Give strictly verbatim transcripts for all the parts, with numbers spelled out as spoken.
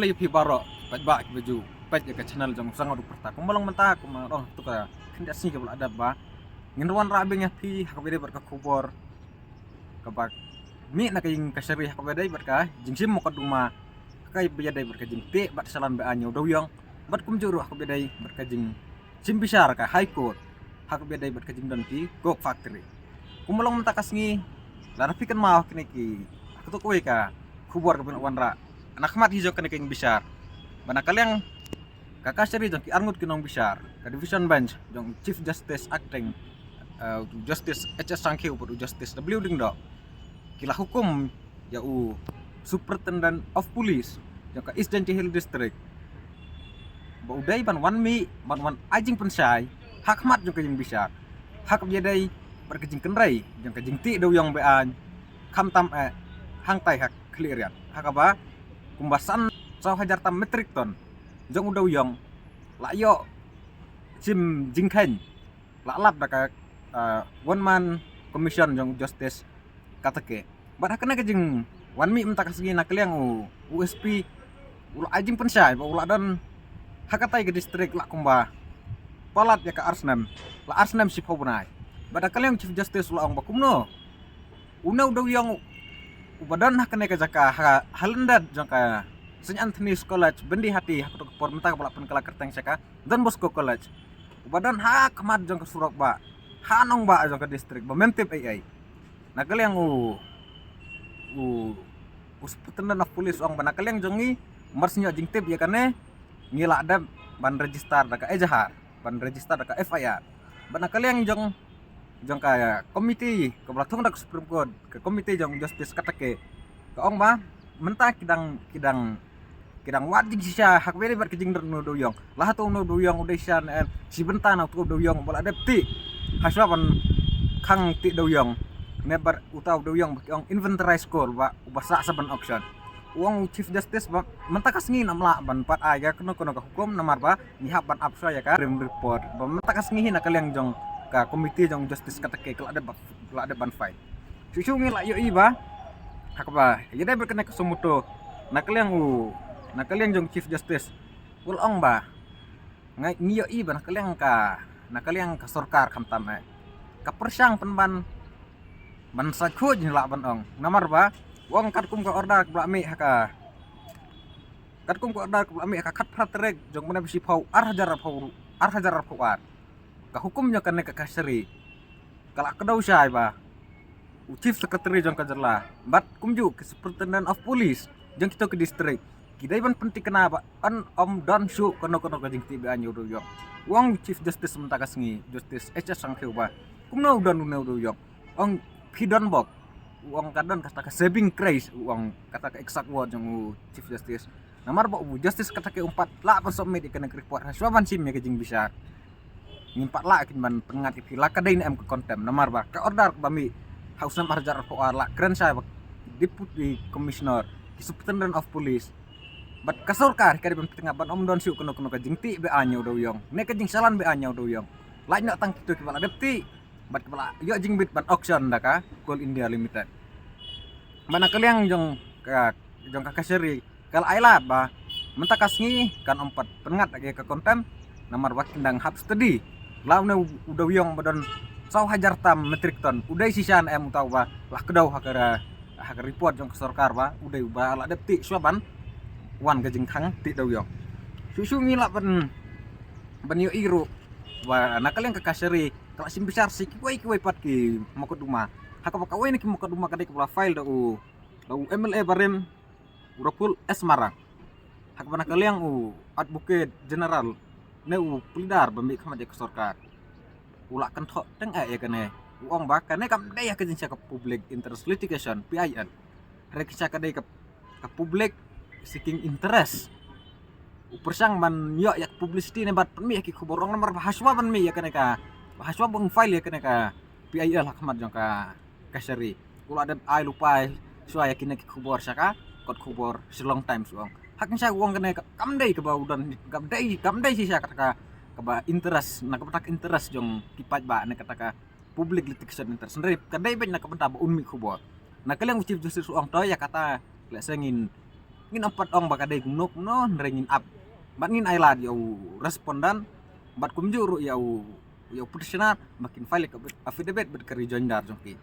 Khublei ïa phi baroh, peit ba ki ba ju peit ïa ka channel jong u Sangeh u Pyrta. Kumba long mynta, kumba long tu ka khyndiat sngi kaba la dep ba ngin wanrah biang ïa phi ha kaba ïadei bad ka khubor kaba mih na ka ïing kashari ha kaba ïadei bad ka jingshim mukotduma ha kaba ïadei bad ka jingtih bad shalan be-aiñ ïa u dewïong, bad kumjuh ruh ha kaba ïadei bad ka jing shim bishar ka High Court ha kaba ïadei bad ka jingdon ki coke factory. Kumba long mynta ka sngi, lada phi kynmaw kine ki, ha kato kawei ka khubor kaba ngi la wanrah na khmat hi jong kane ka ïing bishar, ba na ka liang ka kashari jong ki arngut ki nongbishar, ka Division Bench jong Chief Justice Acting, eh, Justice H S Sangkhiew bad u Justice W Lyngdoh, ki la hukum ïa u Superintendent of Police jong ka East Jaintia Hills District ba u dei ban wan mih, ban wan ai jingpynshai ha khmat jong ka ïing bishar ha kaba ïadei bad ka jingkynrei jong ka jingtih dewïong be-aiñ, khamtam eh hangtai ha khlieh riat, ha kaba kumba san saw hajar tam metric ton jong u dewïong la ïoh shim jingkheiñ, la lap da ka, ah, one man commission jong u Justice Katake. Bad ha kane ka jingwan mih mynta ka sngi na ka liang u, u S P u la ai jingpynshai ba u la don ha katai ka district la kumba palat ïa ka ar snem, la ar snem shiphew bnai. Bad ha ka liang u Chief Justice u la ong ba kumno une u dewïong uba don ha kane ka jaka ha, ha lyndet jong ka Saint Anthony's College Byndihati, ha kato ka por mynta kaba la pynkylla kyrteng sha ka Don Bosco College, uba don ha khmat jong ka surok ba ha nongbah jong ka district ba mem tip ei ei. Na ka liang u, u, u Superintendent of Police u ong ba na ka liang jong ngi, mar shu ïoh jingtip ïa kane, ngi la dep ban register da ka ejahar, ban register da ka F I R. Bad na ka liang jong, jong ka committee kaba la thung da ka Supreme Court, ka committee jong Justice Katake, ka ong ba mynta ki dang, ki dang, ki dang wad jingshisha ha kaba ïadei bad ka jingdon une u dewïong. La hato une u dewïong u dei shisha ne em, shi bynta na uto u dewïong uba la dep tih ha shuwa ban khang tih dewïong, ne bad uta u dewïong ba ki ong inventory score ba uba sah sa ban auction. U ong u Chief Justice ba mynta ka sngi ngim lah ban pat ai ïa kano kano ka hukum namar ba ngi hap ban ap shuwa ïa ka interim report. Ba mynta ka sngi hi na ka liang jong ka committee jong Justice Katake ka la dep, ka la dep ban file. Shuh shuh ngi la ïohi ba ha kaba ïadei bad kane ka suo motu, na ka liang u, na ka liang jong Chief Justice u la ong ba ngi, ngi ïohi ba na ka liang ka, na ka liang ka sorkar khamtam eh ka pyrshang pynban ban sa khuid, ngi lah ban ong, namar ba u ong katkum ka order kaba la mih ha ka, katkum ka order kaba la mih ha ka khatphra tarik jong u bnai ba shiphew, ar hajar arphew, ar hajar arphew ar, ka hukum jong kane ka kashari ka la kdew shai ba u Chief Secretary jong ka jylla bad kumjuh ki Superintendent of Police jong kito ki district ki dei ban pynthikna ba yn ym don shuh kano kano ka jingtih be-aiñ ïa u dewïong. U ong Chief Justice mynta ka sngi, Justice H S Sangkhiew, ba kumno u don une u dewïong? U ong phi don bok, u ong ka don kata ka saving grace, u ong kata ka exact word jong u Chief Justice. Namar ba u Justice Katake um pat lah ban submit ïa kane ka report ha shuwa ban shim ïa ka jingbishar. Ngim pat lah kin ban pynngat ïa phi la ka dei ne em ka contempt, namar ba ka order ba mih ha u snem ar hajar arphew ar la kren shai ba Deputy Commissioner, ki Superintendent of Police bad ka sorkar ka dei ban pynthikna ban ym don shuh kano kano ka jingtih be-aiñ ïa u dewïong ne ka jingshalan be-aiñ ïa u dewïong. Lait noh tang kito kiba la dep tih bad kiba la ïoh jingbit ban auction da ka Coal India Limited. Bad na ka liang jong ka, jong ka kashari ka la ai lad ba mynta ka sngi kan ym pat pynngat ïa ka contempt namar ba kin dang hap study la une u dewïong ba don saw hajar tam metric ton u dei shisha ne em uta uba la kdew ha ka, ha ka report jong ka sorkar ba u dei uba la dep tih shuwa ban wan ka jingkhang tih dewïong. Shuh shuh ngi lah ban, ban ïohi ruh ba na ka liang ka kashari ka la shim bishar sha kiwei kiwei pat ki mukotduma, ha kaba kawei na ki mukotduma ka dei kaba la file da u, da u M L A barim u Raful S Marang, ha kaba na ka liang u Advocate General ne u pleader ba mih khmat ïa ka sorkar u la kynthoh teng eh ïa kane, u ong ba kane kam dei ha ka jingshai ka public interest litigation, P I L, hynrei ka shai ka dei ka, ka public seeking interest. U pyrshang ban ïoh ïa ka publicity ne bad pynmih ïa ki khubor, u ong, namar ba ha shuwa ban mih ïa kane ka, ba ha shuwa ban file ïa kane ka P I L ha khmat jong ka kashari u la dep ai lypa shuwa ïa kine ki khubor sha ka kot khubor Shillong Times, u ong. Ha ka jingshai u ong kane ka, kam dei kaba u don, kam dei, kam dei shisha kata ka, kaba interest, na kaba kata ka interest jong ki paidbah ne kata ka public litigation interest, hynrei ka dei beit na ka bynta ba un mih khubor. Na ka liang u Chief Justice u ong to ïa kata lehse ngin Ngin ym pat ong ba ka dei kumno kumno, hynrei ngin ap. Bad ngin ai lad ïa u respondent bad kumjuh ruh ïa u, ïa u petitioner ba kin file ka affidavit bad ka rejoinder jong ki.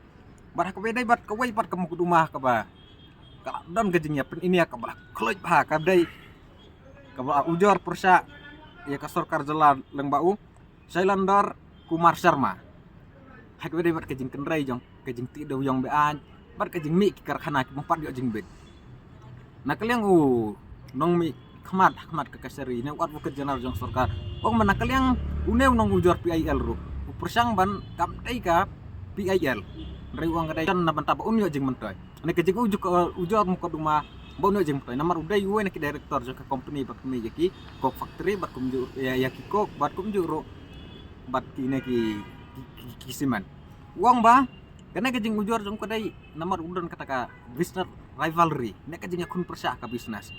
Bad ha kaba ïadei bad kawei pat ka mukotduma kaba ka la don ka jingïapyni ïa kaba la khluit bha, ka dei kaba la ujor pyrshah ïa ka sorkar jylla lyngba u Shailander Kumar Sharma. Ha kaba ïadei bad ka jingkynrei jong, ka jingtih dewiong be-aiñ bad ka jingmih ki karkhana kiba ym pat ïoh jingbit. Na ka liang u nongmihkhmat ha khmat ka kashari ne u Advocate General jong sorkar, u ong ba na ka liang une u nongujor P I L ruh u pyrshang ban kam dei ka P I L, hynrei u ong ka dei na bynta ba un ïoh jingmyntoi. Ne ka jingujor, ujor mukotduma ba un ïoh jingmyntoi namar u dei uwei na ki director jong ka company ba ka mih ïa ki coke factory bad kumjuh ïa, ïa ki coke bad kumjuh ruh bad kine ki, ki, ki, ki cement. U ong ba kane ka jingujor jong u ka dei namar u don kata ka business rivalry ne ka jingïakhun pyrshah ka business.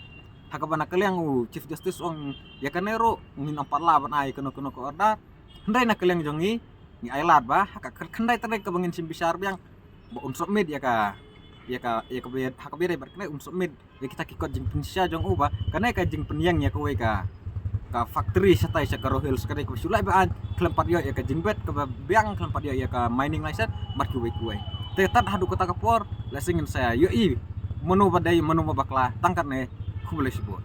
Ha kaba na ka liang u Chief Justice u ong ïa kane ruh ngin ym pat lah ban ai kano kano ka order. Hynrei na ka liang jong ngi, ngi ai lad ba ha ka khyndai tarik kaba ngin shim bishar biang ba un submit ïa ka, ïa ka, ïa ka bid, ha kaba ïadei bad kane un submit ïa kita ki kot jingpynshisha jong u ba kane ka jingpynïeng ïa kawei ka, ka factory shatai sha Garo Hills ka dei kaba shu lait be-aiñ, khlem pat ïoh ïa ka jingbit kaba biang, khlem pat ïoh ïa ka mining license bad kiwei kiwei. Te tad haduh kata ka por lehse ngin sa ïohi mano ba dei mano ba bakla. Tang katne, khublei shibun.